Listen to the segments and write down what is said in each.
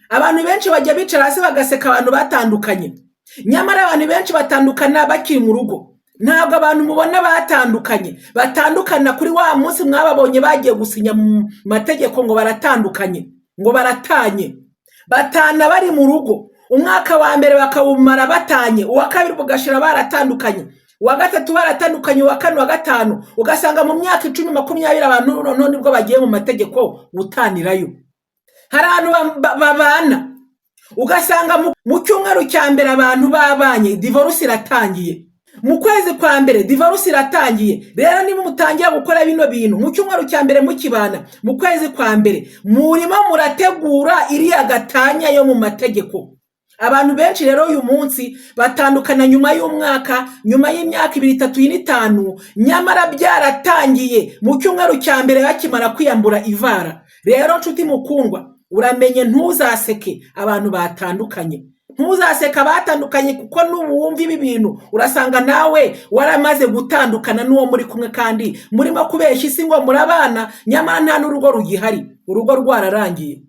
Abantu benshi bajya bicara hasi bagaseka abantu batandukanye, nyamara abantu benshi batandukana bakiri mu rugo. Ntabwo abantu mubona batandukanye batandukana kuri wa munsi mwababonye bagiye gusinya mu mategeko ngo baratandukanye, ngo baratanye. Batana bari mu rugo. Umwaka wa mbere bakawumara batanye, uwa kabiri ugashira baratandukanye, uwa gatatu baratandukanye, uwa kane, uwa gatanu, ugasanga mu myaka 10, 20 abantu noneho nibwo bagiye mu mategeko gutanirayo. Hari abantu babana ugasanga mu cyumweru cya mbere abantu babanye divorce iratangiye, mu kwezi kwa mbere divorce iratangiye. Rero niba mutangira gukora bino bintu mu cyumweru cya mbere mukibana, mu kwezi kwa mbere murimo murategura iriya gatanya yo mu mategeko. Abantu benshi rero uyu munsi batandukana nyuma y'umwaka, nyuma y'imyaka 2, 3, 4, 5, nyamara byaratangiye mu cyumweru cya mbere bakimara kwiyambura ivara. Rero nshuti mukundwa, uramenye ntuzaseke abantu batandukanye, ntuzaseke abatandukanye, kuko nuwumva ibi bintu urasanga nawe waramaze gutandukana n'uwo muri kumwe, kandi murimo kubeshya isi ngo murabana, nyamara nta n'urugo rugihari, urugo rwararangiye.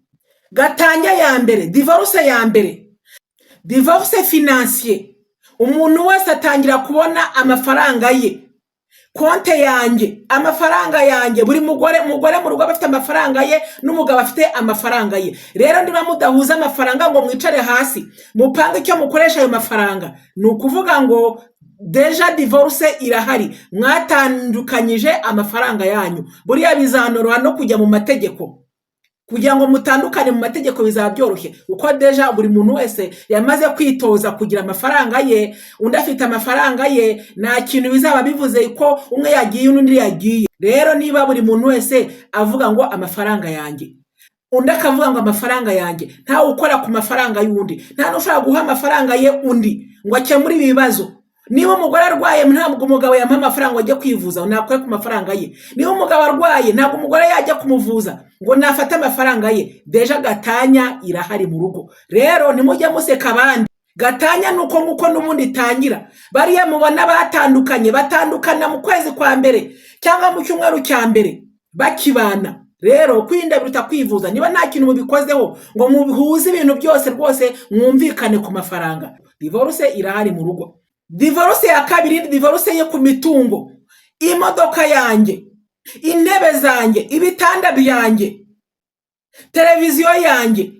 Gatanya ya mbere, divorce ya mbere, divorce financière. Umuntu wese atangira kubona amafaranga ye, konte yanjye, amafaranga yanjye. Buri mugore mu rugo aba afite amafaranga ye, n'umugabo afite amafaranga ye. Rero niba mudahuza amafaranga ngo mwicare hasi mupange icyo mukoresha ayo mafaranga, ni ukuvuga ngo déjà divorce irahari, mwatandukanyije amafaranga yanyu. Buriya bizanoroha no kujya mu mategeko. Kugira ngo mutandukane mu mategeko bizaba byoroshye, kuko déjà buri muntu wese yamaze kwitoza kugira amafaranga ye, undi afite amafaranga ye. Nta kintu bizaba bivuze ko umwe yagiye undi yagiye. Rero niba buri muntu wese avuga ngo amafaranga yanjye, undi akavuga ngo amafaranga yanjye, ntawe ukora ku mafaranga y'undi, nta n'ushobora guha amafaranga ye undi ngo akemure ibibazo. Niba umugore arwaye, ntabwo umugabo yamuha amafaranga ngo ajye kwivuza ngo nakore ku mafaranga ye. Niba umugabo arwaye, ntabwo umugore yajya kumuvuza ngo nafate amafaranga ye. Déjà gatanya irahari mu rugo. Rero ntimujye museka abandi. Gatanya ni uko nguko n'ubundi itangira. Bariya mubona batandukanye batandukana mu kwezi kwa mbere cyangwa mu cyumweru cya mbere bakibana. Rero kwirinda biruta kwivuza. Niba nta kintu mubikozeho ngo mubihuze ibintu byose rwose, mwumvikane ku mafaranga, divorce irahari mu rugo. Divorce ya kabiri ni divorce yo ku mitungo. Imodoka yanjye, intebe zanjye, ibitanda byanjye, televiziyo yanjye,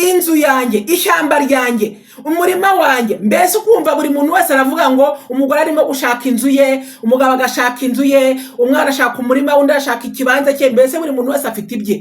inzu yanjye, ishyamba ryanjye, umurima wanjye. Mbese ukumva buri muntu wese aravuga ngo umugore arimo gushaka inzu ye, umugabo agashaka inzu ye, umwana ashaka umurima, undi arashaka ikibanza cye. Mbese buri muntu wese afite ibye.